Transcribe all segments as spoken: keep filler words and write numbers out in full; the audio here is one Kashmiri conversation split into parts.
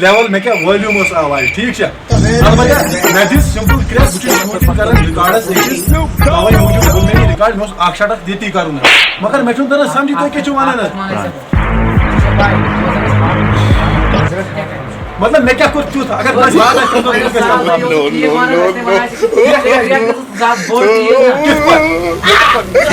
لیول، مےٚ کیٛاہ والیوم ٲس آواز، ٹھیٖک چھا؟ البتہ مےٚ دِژ سمپل کرٛٮ۪کھ، بہٕ چھُس شوٗٹنگ کران ریکارڈس أکِس، توے موٗجوٗب کوٚر مےٚ یہِ ریکارڈ، مےٚ اوس اکھ شاٹ اکھ ییٚتی کرُن، مگر مےٚ چھُنہٕ تران سمجھی تُہۍ کیٛاہ چھِو ونان حظ۔ مطلب مےٚ کیٛاہ کوٚر تیُتھ، اگر کٲنٛسہِ یاد آسہِ تٔمۍ کوٚر مےٚ کیٛاہ کوٚر۔ No, no, no, no. زیادٕ بوٚڑ چیٖز نہ۔ کِتھ پٲٹھۍ؟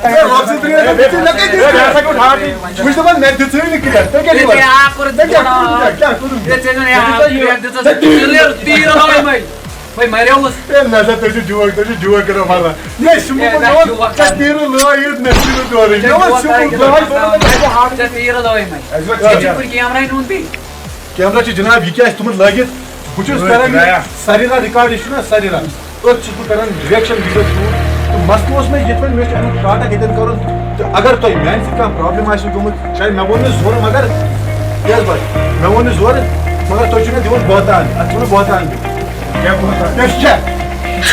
ہے، رۄب سٕنٛز ترٛیش، مےٚ کتہِ دِژ؟ بہٕ چھُس دَپان، مےٚ دِژٕے نہٕ کینٛہہ۔ تُہۍ کیٛاہ چھِو وَنان؟ ژےٚ آب کوٚرُتھ تُہۍ کیٛاہ کوٚرُتھ؟ کیٛاہ کوٚرُتھ؟ ہے، ژےٚ زَن ہے آب کوٚرُتھ، ژےٚ دِژٕتھ تیٖر، تیٖر لٲگۍ مٕتۍ۔ وۄنۍ مریوس۔ ہے، نہ سا، تُہۍ چھِو جوک، تُہۍ چھِو جوک کران مطلب۔ یہِ ہے، سُہ ہے، مطلب نہ، میون، جوک ژےٚ کران۔ تیٖرٕ لٲگِتھ مےٚ چھُنہٕ تورٕے۔ ژےٚ مےٚ ووٚن جوک سُمبل کران، دۄہَے جوک کوٚرمُت کران۔ مےٚ چھُ ہاٹَس ژےٚ تیٖرٕ لٲگۍ مٕتۍ۔ اَسہِ ووٚن ژےٚ چھُے کیٛاہ؟ کُنہِ کیمرہ نوٗن بیٚیہِ؟ کیمرہ چھُ جناب، یہِ کیٛاہ آسہِ تھوٚمُت لٲگِتھ؟ بہٕ چھُس کران یہِ سریٖنا ریکارڈ، یہِ چھُنہ سریٖنا، أتھۍ چھُس بہٕ کران ریکشن ویڈیو شوٗٹ۔ تہٕ مسلہٕ اوس مےٚ یِتھ پٲٹھۍ، مےٚ چھُ اَمیُک ٹاٹا ییٚتٮ۪ن کرُن۔ تہٕ اگر تۄہہِ میانہِ سۭتۍ کانٛہہ پرابلم آسہِ گٔمٕژ، چاہے مےٚ ووٚن نہٕ زورٕ، مگر کیٛاہ حظ پَتہٕ؟ مےٚ ووٚن نہٕ زورٕ، مگر تُہۍ چھِو مےٚ دِوان بہتان، اَتھ چھِ وَنان بہتان دیُن۔ کیٛاہ بہتان؟ تیٚلہِ چھا؟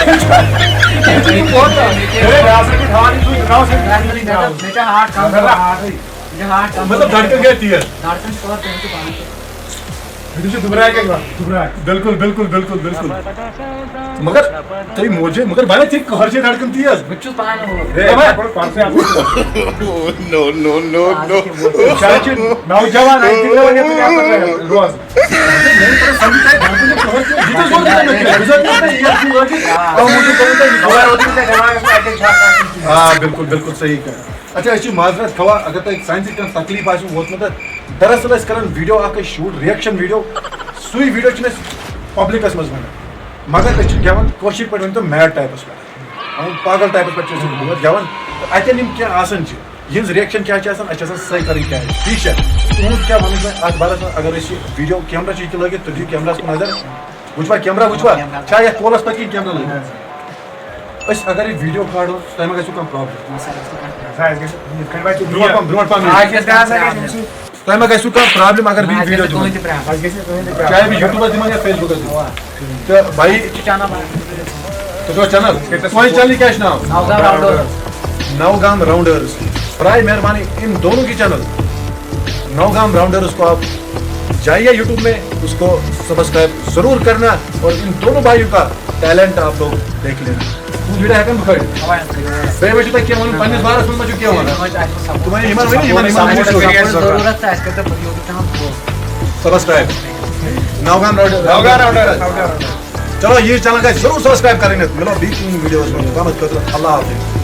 تیٚلہِ چھُ بہتان۔ ہے، مےٚ ہسا چھُ تھاوان یہِ سُے، ترٛاو سا۔ مےٚ چھا ہاٹ کم، مےٚ چھا ہاٹ کم۔ مطلب، دھڑکن گٔے تیز۔ دھڑکن چھِ تھوڑا تیز تہٕ پانہٕ تہِ۔ یہِ چھُ دُبراے گژھِ وَتھ، دُبراے۔ بِلکُل، بِلکُل، بِلکُل، بِلکُل۔ مگر تُہۍ موجے، مگر بَنہِ تہِ کٔہر چھِ دھڑکن تیز۔ بہٕ تہِ چھُس پانہٕ ہُہ۔ ہے، ہے، بھائی۔ پَرسے اَپٲرۍ۔ No, no, no, no. شاید چھِ نوجوان، اَتہِ تہِ وَنہِ یَپٲرۍ، یَپٲرۍ روزٕ۔ مےٚ چھُنہٕ تَران سَمجھ، تۄہہِ دھڑکن چھِ کٔہر تیز۔ یہِ تہِ زور دِتھ مےٚ کیٛاہ؟ بہٕ زور دِتھ مےٚ یَتھ چھُ لٲگِتھ۔ اَوٕ موٗجوٗب کوٚرُو تۄہہِ یہِ دُبارٕ۔ آ، بِلکُل، بِلکُل صحیح کَتھ۔ اچھا، أسۍ چھِ معذرت خواہ اگر تۄہہِ سانہِ سۭتۍ کانٛہہ تکلیٖف آسہِ ووتمُت۔ دراصل ٲسۍ کران ویڈیو اکھ، أسۍ شوٗٹ ریکشن ویڈیو، سُے ویڈیو چھِنہٕ أسۍ پبلکس منٛز ونان، مگر أسۍ چھِ گٮ۪وان کٲشِر پٲٹھۍ، ؤنۍ تو میڈ ٹایپس پٮ۪ٹھ، پاگل ٹایپس پٮ۪ٹھ چھِ أسۍ یِم بٲتھ گٮ۪وان۔ تہٕ اتٮ۪ن یِم کینٛہہ آسان چھِ، یِہنٛز ریکشن کیٛاہ چھِ آسان، اَسہِ چھِ آسان سۄے کرٕنۍ کیچ، ٹھیٖک چھا؟ تُہُنٛد کیٛاہ وَنُن چھُ اتھ بارس منٛز؟ اگر أسۍ یہِ ویڈیو، کیمرہ چھُ یہِ تہِ لٲگِتھ، تُہۍ دِیِو کیمراہس کُن نظر، وٕچھوا کیمرہ، وٕچھوا؟ چھا یتھ پولس پتہٕ کِنہٕ کیمرہ لٲگِتھ؟ أسۍ اگر یہِ ویٖڈیو کھالو، تۄہہِ ما گژھِو کانٛہہ پرابلم؟ نہ سا، اَسہِ گوٚو کانٛہہ پرابلم۔ سا اَسہِ گژھِ یِتھ کٔنۍ وۄنۍ چھُ یہِ برونٛٹھ پہم برونٛٹھ پہم آز گژھِ نہٕ آسان گژھِ أمۍ سُنٛد۔ تۄہہِ ما گژھِو کانٛہہ پرابلم اگر بہٕ یہِ اَسہِ ویٖڈیو گژھِ دِمہٕ؟ تُہٕنٛدِ پرابلم۔ اَسہِ گژھِ نہٕ تُہٕنٛدِ چاہے بہٕ یوٗٹیوٗبَس دِمہٕ یا فیس بُکَس دِمہٕ؟ تہٕ بھائی، تُہۍ چھُوا چینل؟ تُہٕنٛدِ چینل کیٛاہ چھُ ناو؟ نوگام راونڈٲرٕس۔ براے مہربانی ان دونوں کی چینل نوگام راؤنڈرز کو آپ جائیے یوٹیوب میں، اس کو سبسکرائب ضرور کرنا اور ان دونوں بھائیوں کا ٹیلنٹ آپ لوگ دیکھ لینا۔ تُہُنٛد ویٖڈیو ہٮ۪کَن بہٕ کھٲلِتھ؟ بیٚیہِ ما چھُو تۄہہِ کینٛہہ وَنُن پنٛنِس بارَس منٛز، ما چھُو کینٛہہ وَنُن؟ تُہۍ ؤنِو یِمَن، ؤنِو یِمَن، یِمَن ما چھُو ضروٗرت؟ ضروٗرت تہٕ اَسہِ کٔرۍتو YouTube channel follow. Subscribe. Nowgam rounder. Nowgam rounder. چلو، یہ چینل گژھِ ضرور سبسکرائب کرٕنۍ۔ مِلو بیٚیہِ کُنہِ ویٖڈیوَس منٛز۔ توٚتامَتھ خٲطرٕ اللہ حافظ۔